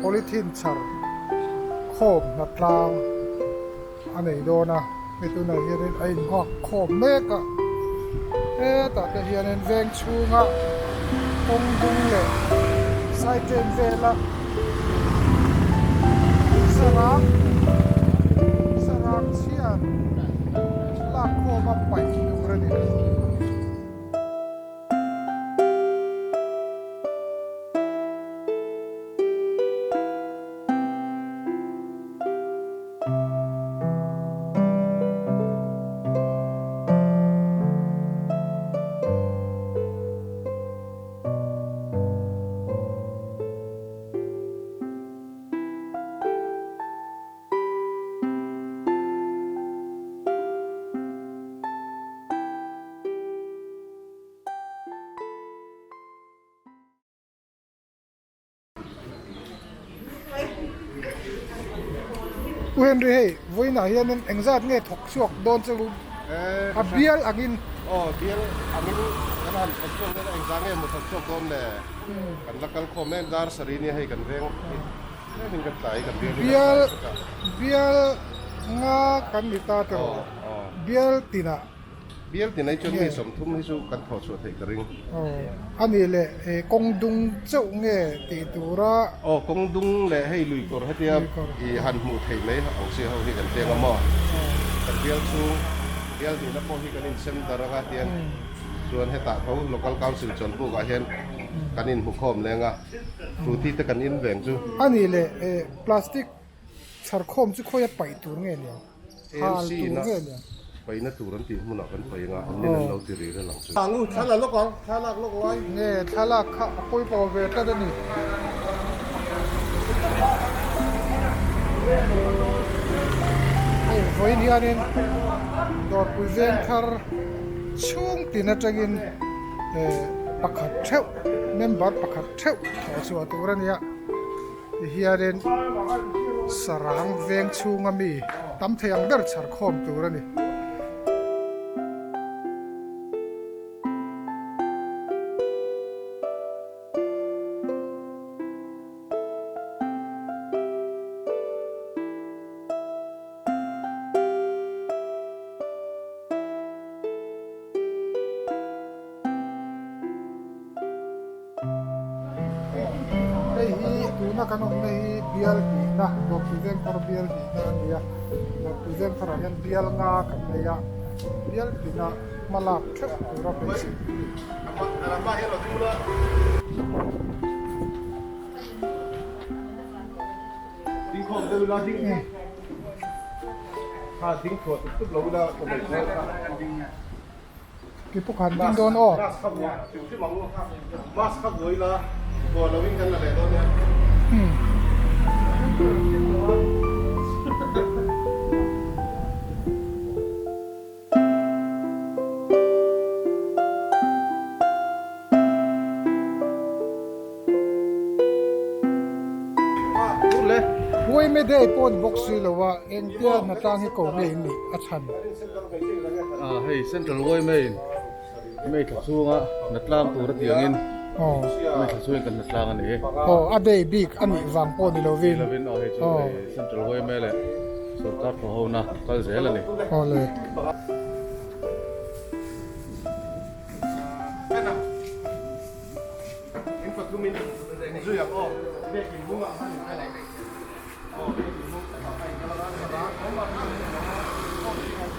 Polythene chhar khawm hnatlang a nei dawn a, hei tunah hianin a inghak khawm mek a, hetah te hianin veng chhunga kawng dung leh saitrain vela sarang sarang chhiat lak khawma paih tur a ni. U Henry hei vawiinah hianin engzat nge thawk chhuak dawn che u a bial angin. Aw bial angin kan han thawk chhuak dawn a engzah nge maw thawk chhuak dawn le kan la kal khawm em dar sarih nia hei kan veng tlemin kan tlai kan bial hi kan tlai vek a. Bial nga kan ni ta tawh bial tinah. Bial tinai chuan mi 30 hi chu kan thawh chhuah theih ka ring. Aw, a nih leh he kawng dung chauh nge tih tura. Aw, kawng dung leh hei lui kawr hetia i han hmuh theih mai ang chi ho hi kan teng a maw? Kan bial chhung, bial hnihna pawh hi kan insem dar anga tian chuan hetah tho Local Council Chawnbuk ah hian kan inhmu khawm leng a, Fruity te kan in veng chu. A nih leh plastic chhar khawm chu khawi a paih tur nge niang? AMC ina paihna tur an tih hmunah kan paih anga an nin an lo ti ri rel ang chu. Angu thla la lawk ang, thla lak lawk lai. Nge thla lak kha a pawi pawh ve tlat a ni. Hei vawiin hianin dawrpui veng thar chhung tin atangin pakhat theuh member pakhat theuh thawh chhuah tur a nia. Tihianin sarang veng chhunga mi tam thei ang ber chhar khawm tur a ni. Hei hi tuna kan awmna hi bial hnihna Dawrpui Vengthar bial hnihna a ni a, Dawrpui Vengtharah hian bial nga kan nei a, bial tina hma lak theuh tura beisei a ni. Ki pawh khan ding dawn aw. Huai Day pawh a ni bawk si lo a, engtia hnatlang hi ko nge in nih a chhan? Hei Central Huai in May thla chhunga hnatlang tur a tih angin May thla chhungin kan hnatlang a ni. Aw a day bik a nih vang pawh ni lovin. Ni lovin aw hei chu Central Huai leh sorkar thawhhona kal zel a ni. Aw le.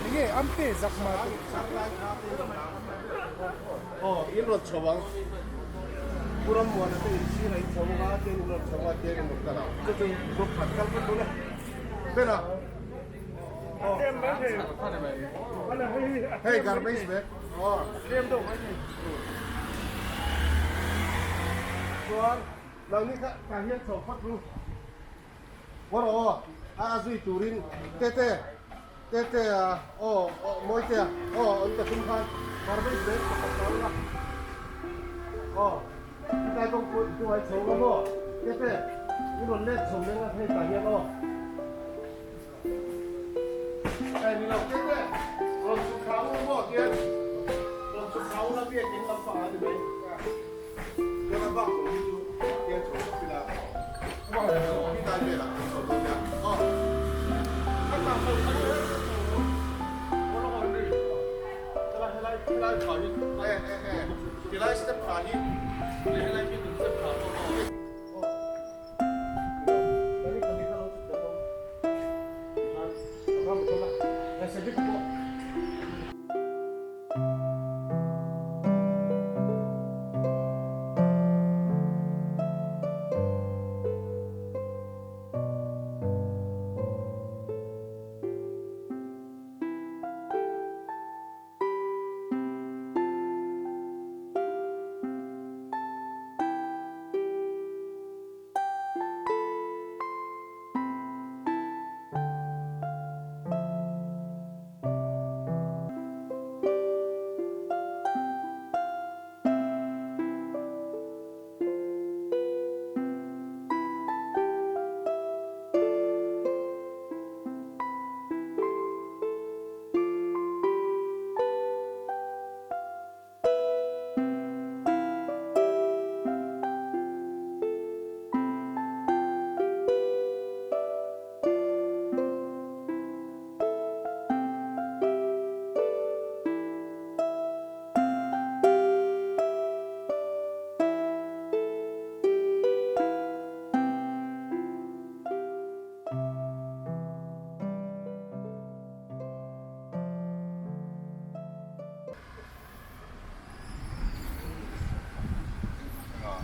Enge an te zak mah te. Hei garbage bag. Chuan nangni kha tah hian chho phawt ru. Maw rawh aw, a a zui turin Tete, Tete a aw Mawitea aw an ka tum khan garbage bag pakhat ka awm a. Aw tlai kawngpui hnuai chho nga maw Tete, i rawn let chho leng a hei tah hian aw. Hei ni lo Tete, rawn chhuk thla u maw tian rawn chhuk thla u la biakin lampang a ni mai. Chuan a bak zawng hi chu tian chho vek ila.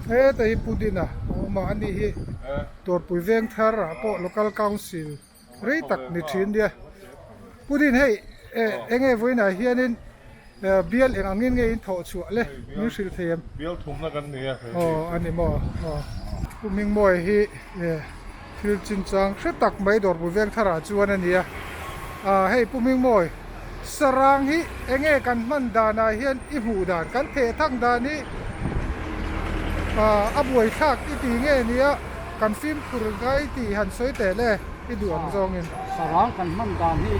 Heta hi Pudina a awm a, ani hi Dawrpui Vengthar ah pawh Local Council rei tak ni thin nia. Pudin hei eng nge vawiinah hianin bial eng angin nge in thawh chhuah le min hrilh thei em? Bial thumna kan ni a. Aw a ni maw aw. Pu Hmingmawia hi thil chinchang hre tak mai Dawrpui Vengthar ah chuan a ni a. Hei Pu Hmingmawi sarang hi eng nge kan hman danah hian i hmuh dan kan theh thang dan hi a buaithlak i ti nge nia kan fimkhur ngai tih han sawi teh le i duh ang zawngin. Sarang kan hman dan hi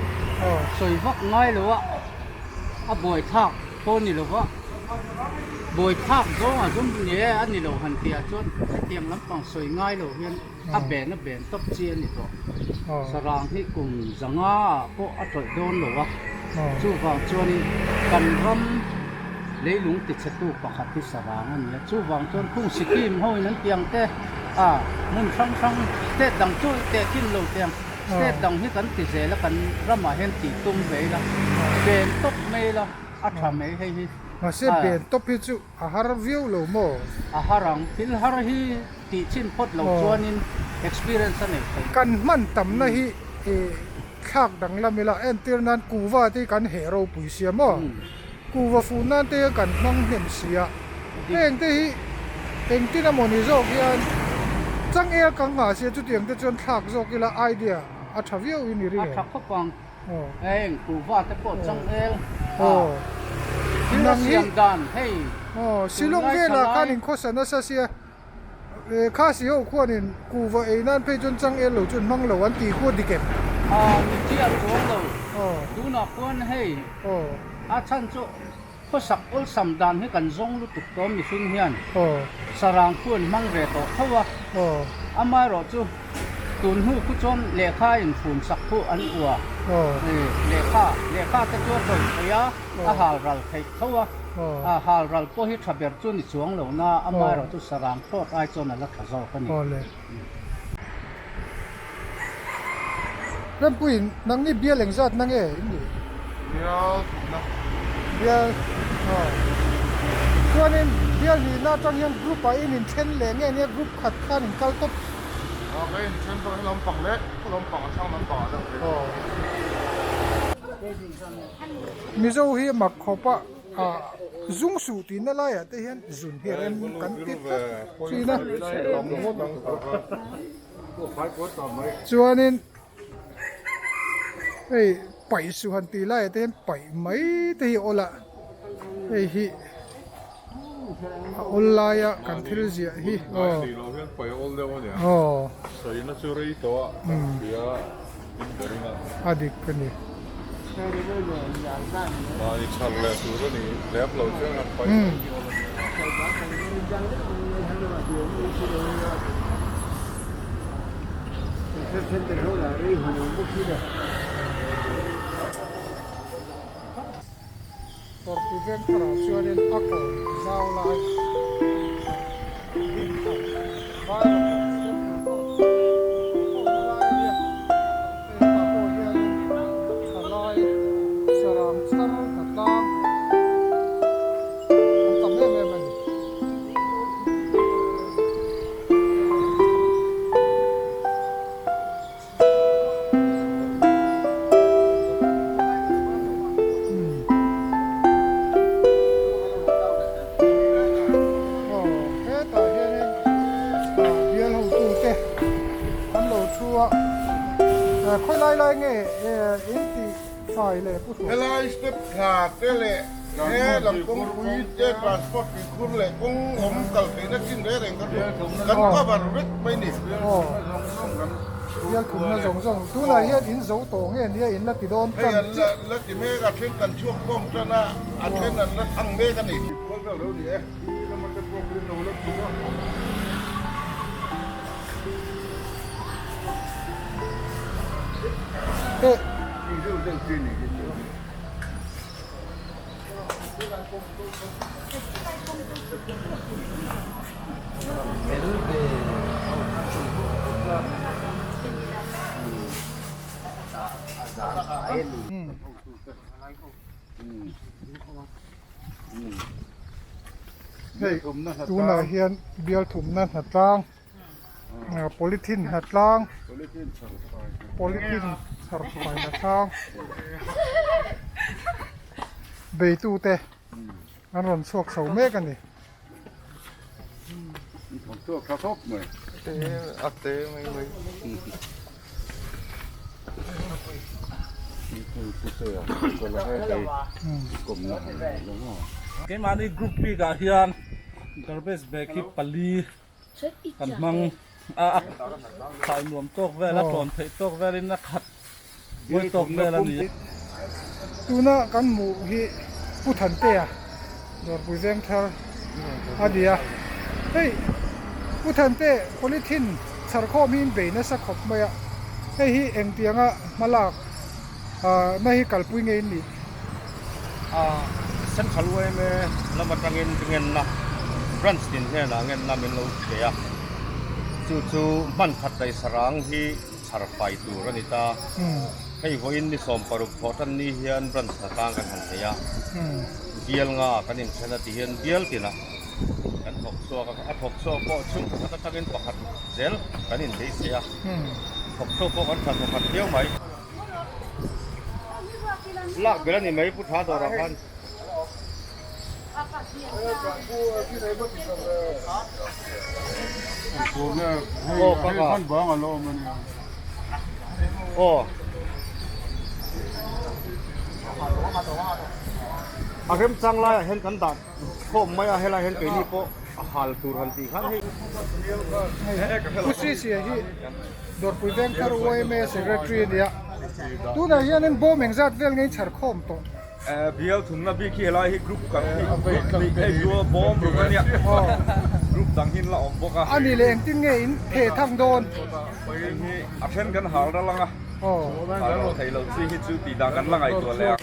sawi vak ngai lo a, a buaithlak pawh ni lo va, buaithlak zawng a zum nge a ni lo han tih ah chuan hetiang lampang sawi ngai lo hian a ben a ben tawp chi a ni tawh. Sarang hi kum zanga ah pawh a tawlh dawn lo a, chuvang chuanin kan ram leilung tichhetu pakhat hi sarang a ni a, chuvang chuan khung Sikkim ho in an tiang te a hmun hrang hrang state dang chu tehkhin lo tiang state dang hi kan ti zel a kan ramah hian tih tum ve ila ben tawp mai ila a tha mai hei hi. Mahse ben tawp hi chu a har viau lo maw? A har ang, thil har hi tih chhin phawt lo chuanin experience a nei thei. Kan hman tamna hi thlak danglam ila entir nan kuva te hi kan heh ropui sia maw? Kuva fuh nan te kan hmang hnem si a, heng te hi engtin emaw ni zawk hian changel kan nghah sia chutiang te chuan thlak zawk ila idea a tha viau in i ring em? A tha khawp ang, heng kuva te pawh changel a thil a siam dan hei Shillong velah khan inkhawsa nasa sia Khasi ho khuanin kuhva ei nan phei chuan changel lo chuan hmang lo an tih khu a dik em? A ni chiah chuang lo. Tunah khuan hei a chhan chu khawsak awlsam dan hi kan zawng lutuk tawh mihring hian sarang khu an hmang ve tawh tho a. Amaherawh chu tun hnu khu chuan lehkha infun sak khu an ua. Lehkha lehkha te chu a tawih theih a. A hal ral theih tho a, a hal ral pawh hi tha ber chu ni chuang lo na, amaherawh chu sarang thlawt ai chuan a la tha zawk a ni. Awle. Rempuiin nangni bial engzat na nge in nih? Bial thumna. Bial aw. Chuanin bial hnihna atang hian group ah in inthen leh nge nia group khat khan in kal tawp? Aw ka inthen tawh he lampang leh khaw lampang a hrang lampang ah deuh phei. Aw. Mizo hi mak khawp a, ah zung suh tihna laiah te hian zun hi a rem kan ti tlat thin a. Chuanin hei paih suh han tih laiah te hian paih mai te hi a awl a, hei hi a awl laia kan thil ziah hi aw. Aw. A dik a ni. Tawrhpui veng tharah chuanin a kawn zau lai ding thar vai rawh step tur pawh khawmna lai a nia. Hei hetah pawh hianin thalai sarang chhar hnatlang an tam em em a ni. Hetah hianin bial hotute an lo thu a, khawi lai lai nge in tih fai leh pu hruai. Helai step thla te leh he lam kawngpui te transport tuikhur leh kawng awm kal theihna chin reng reng kha chu kan cover vek mai ni. Bial thumna zawng zawng tunah hian in zo tawh nge nia in la ti dawn tan chiah. Hei an la ti mek a then kan chhuak khawm tan a, a then an la thang mek a ni. Hei tunah hian bial thumna hnatlang polythene hnatlang polythene chhar fai hnatlang beitute an rawn chhuak chho mek a ni. Keimahni group bik ah hian garbage bag hi pali kan hmang a, a khai nuam tawk vel a tlawn theih tawk velin a khat mawi tawk vel a ni. Tuna kan hmuh hi Pu Thantea Dawrpui Vengthar a ni a, hei Pu Thante polythene chhar khawm hi in bei nasa khawp mai a, hei hi engtianga hmalak na hi kalpui ngei in nih? Central yma lam atangin ngenna branch tin hnenah ngenna min lo pe a, chu chu hman khat daih sarang hi chhar fai tur a ni ta. Hei vawiin ni 60 thawh tan ni hian branch hnatlang kan han nei a, bial nga kan inthen a ti hian bial tinah kan thawk chhuak a, a thawk chhuak pawh chhung pakhat atangin pakhat zel kan inbeisei a, thawk chhuak pawh kan tha thawkhat viau mai. Lak ber a ni mai Pu Tha dawrah khan. Aw ka ka. Aw. A remchang laiah hian kan dah khawm mai a, helai hian keini pawh a hal tur han tih khan hei. Pu Sisia hi Dawrpui Vengthar yma Secretary a ni a, tunah hianin bawm engzat vel ngei chhar khawm tawh. Bial thumna bik hi helai hi group kan hi group hnih hei chu bawm ruk a nia group dang hi an la awm bawk a. A nih leh engtin nge in theh thang dawn? Hei hi a then kan hal ral ang a, hal ral thei lo chi hi chu tih dan kan la ngaihtuah leh ang.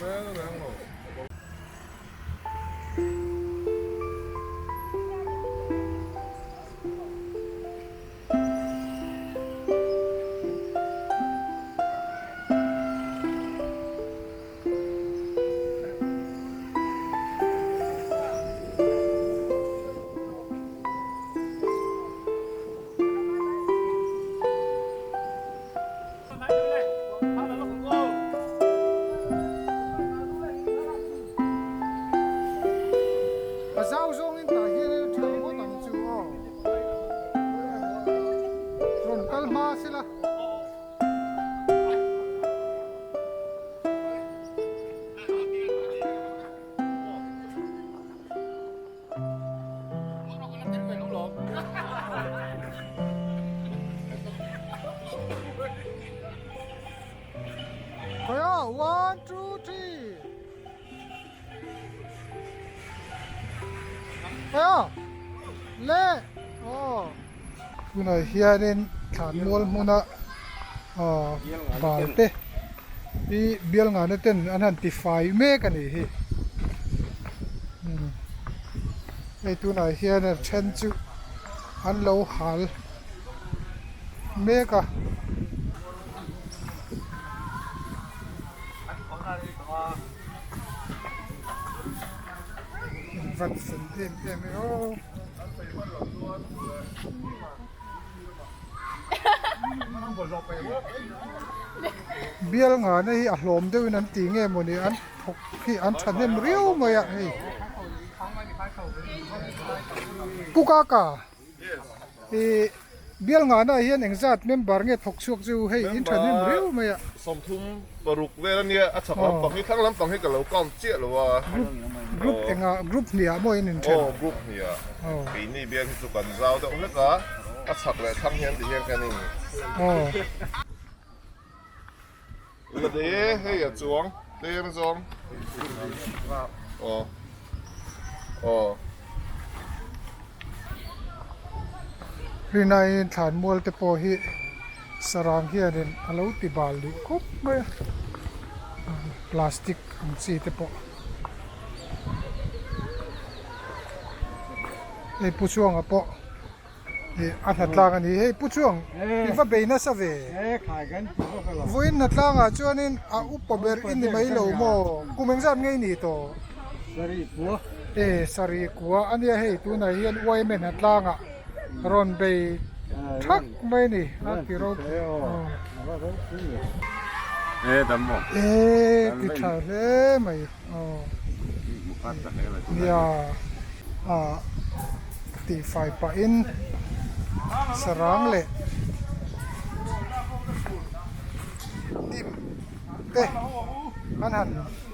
A zau zawngin tah hian a tha ngawt ang chu aw. Rawn kal hma sela. One, two, three. Le. Oh. Tunah hianin thlanmual hmuna. Aw bal te hi bial ngahna ten an han ti fai mek a nih hi hei tunah hian a then chu an lo hal mek a. Invan fel em em e aw. Bial ngahna hi a hlawm deuhin an ti nge mawni an thawk hi an thahnem riau mai a hei. Pu Kaka ih bial ngahna ah hian engzat member nge thawk chhuak chu hei in thahnem riau mai a. 36 vel a nia a chhak lampang hi thlang lampang hi ka lo count chiah lo a. Group engah group hniah maw in inthen? Aw group hniah keini bial hi chu kan zau deuh hlek a a chhak leh thlang hian ti hian kan in. Aw. La dei e hei a chuang tlem zawng. Aw aw. Rinaiin thlanmual te pawh hi sarang hianin a lo ti bal duh khawp mai a, plastic ang chi te pawh. Hei pu Chuanga pawh ih a hnatlang a ni, hei pu Chuang i va bei nasa ve, vawiin hnatlangah chuanin a upa ber i ni mai lo maw, kum engzat nge i nih tawh? E sarih kua a nia hei tunah hian yma hnatlangah rawn bei thak mai a ni a ti ropui e ti tha hle mai aw nia ah tihfai pahin sarang leh hnim te an han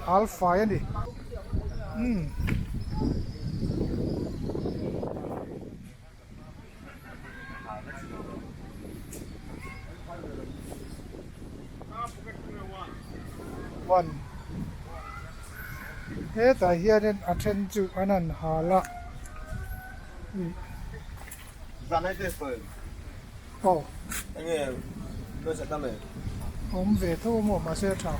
hal fai a ni. Umm. One. Hetah hianin a then chu an han hal a. Aw. Awm ve tho a maw mahse a tha.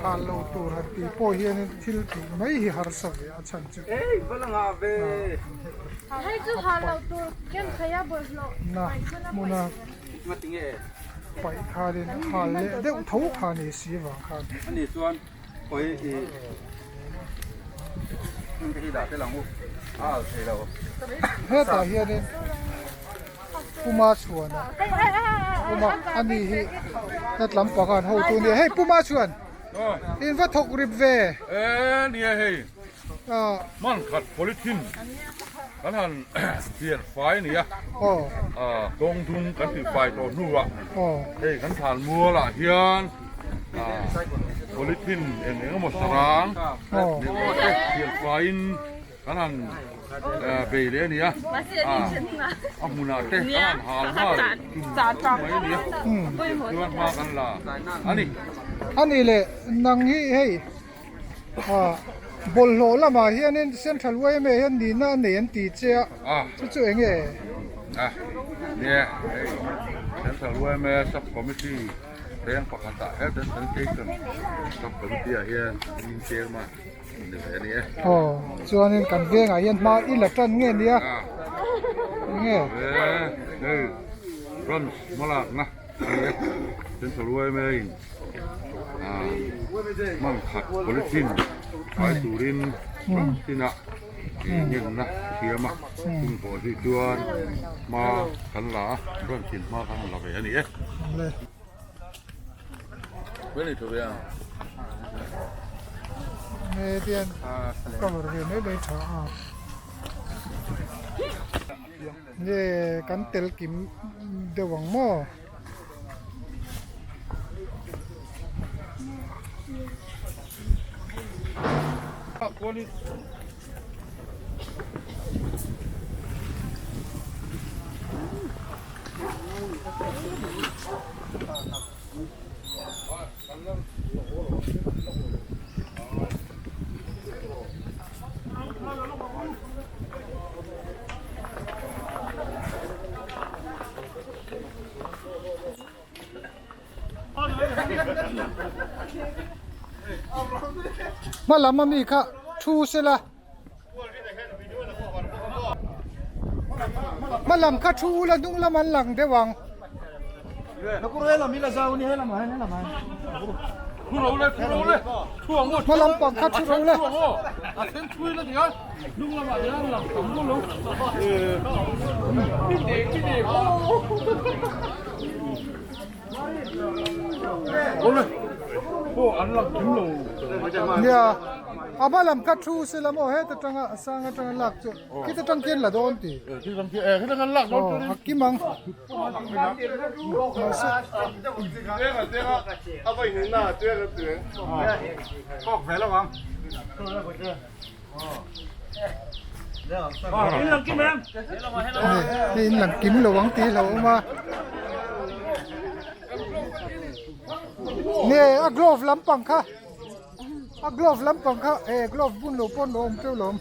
Hal lo tur han tih pawh hianin thil tih mai hi harsa ve a chhan chu. Na hmuna paih khanin hal leh deuh tho kha ni si vang khan. Hetah hianin Puma chhuan a awm a ani hi het lampang an hotu a nia hei Puma chhuan in va thawk rip ve. E nia hei hman khat polythene kan han thian fai a nia kawng dung kan tih fai tawh hnuah hei kan thlan mual ah hian polythene eng eng emaw sarang leh pawh te thian faiin Kan han bei leh a ni a, a hmunah te kan han hal nghal tum mai a ni a, chuan hma kan la a ni. A ni leh nang hi hei bawlhhlawh lamah hianin Central yma hian nihna a nei an ti che a, chu chu eng nge? Nia hei Central yma Sub Committee veng pakhatah Health and Sanitation Sub Committee ah hian min chairman. Aw chuanin kan vengah hian hma i la tan nge nia enge hei branch hmalakna central yma in hman khat polythene fai turin branch tinah ngenna siam a chung pawh hi chuan hma kan la a branch in hma kan la ve a ni e. Median cover ve mai mai tha a nge kan tel kim deuh ang maw. Hma lam ami kha thu sela. Hma lam kha thu ula hnung lam an lang deuh ang. Hma lam pang kha thu ro le. Nia, a hma lam kha thu se la maw heta tanga a sang atanga lak chu khita tang khian la dawn ti. Aw a kim ang. Hei in lang kim lo ang tih hlauh awm a nge a glove lampang kha a glove lampang kha e glove bun lo pawn lo awm teuh lo awm.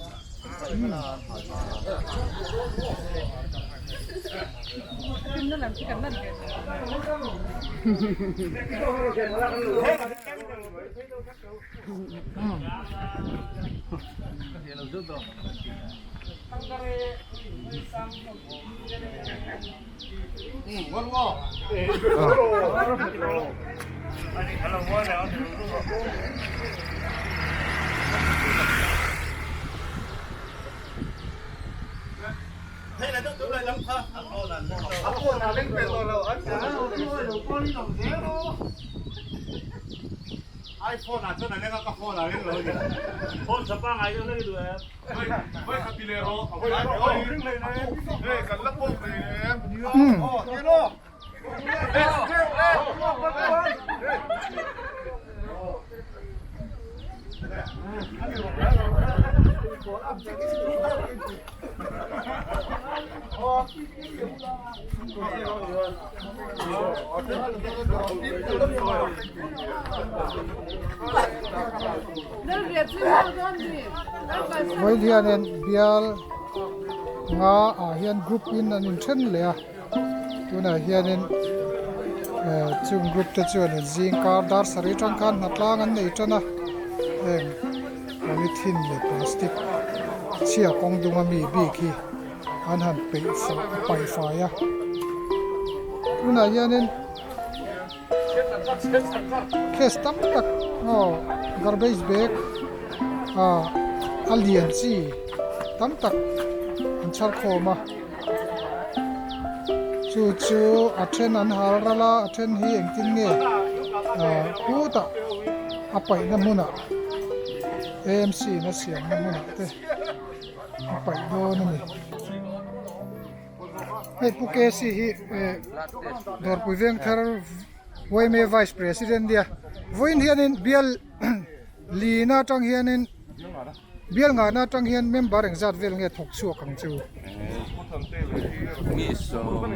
Vawiin hianin bial nga ah hian group in an inthen leh a tunah hianin eh chung group te chuanin zing kar dar sarih atang khan hnatlang an nei tan a heng polythene leh plastic chhia kawng dung ami bik hi an han peih paih fai a tunah hianin case tam tak aw garbage bag ah a lian chi tam tak an chhar khawm a chu chu a then an hal ral a a then hi engtin nge ah khutah a paihna hmunah A M C in a siamna hmunah te a paih dawn a ni. Hei Pu K C hi eh Dawrpui Vengthar yma Vice President nia vawiin hianin bial lina atang hianin bial ngahna atang hian member engzat vel nge thawk chhuak ang chu. Mi sawm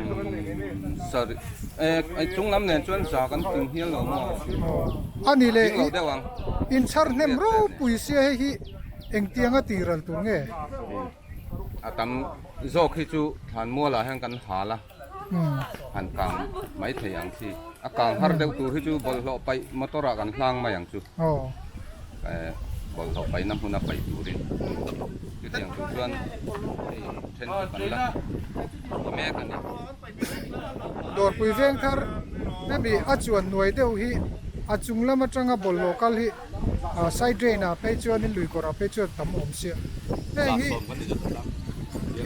sarih eh chung lam nen chuan za kan ting hial lo maw? Ani leh inchhar hnem ropui sia hei hi engtianga tihral tur nge? A tam zawk hi chu thlanmual ah hian kan hal a, han kang mai thei ang chi. A kang har deuh tur hi chu bawlhhlawh paih motor ah kan hlang mai ang chu. Eh bawlhhlawh paihna hmun a paih turin chutiang tur chuan hei then chu kan la ti mek a ni. Dawrpui veng thar hemi a chuan nuai deuh hi a chung lam atanga bawlhhlawh kal hi Side drain ah phei chuanin lui kawrah phei chuan tam awm sia. Heng hi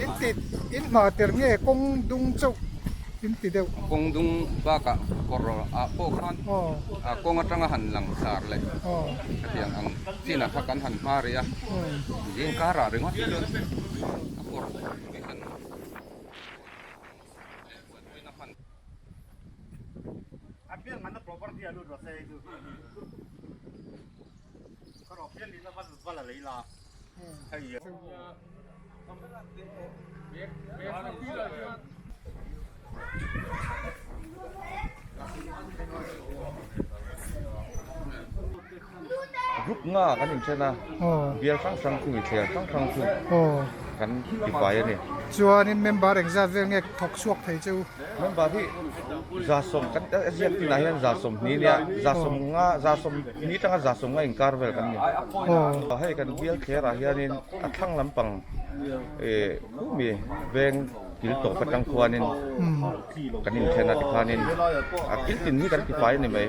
in ti in hma ter nge kawng dung chauh in ti deuh. Kawng dung bakah kawr ah pawh khan kawng atanga han lang sar leh hetiang ang chinah kha kan han hma rih a, zing karah ringawt hi chuan a kawr hi kan buaipuina hman. Group nga kan inthen a, bial hrang hrang chu, inthliar hrang hrang chu. kan tifai a ni. Chuanin member engzat vel nge thawk chhuak thei che u? Member hi 110 kan a ziak tinah hian 120 nia, 150, 120 atanga 150 inkar vel kan ni. Hei kan bial thlerah hianin a thlang lampang khumi veng kil tawp atang khuanin kan inthen a tikhanin a kil tin hi kan tifai a ni mai.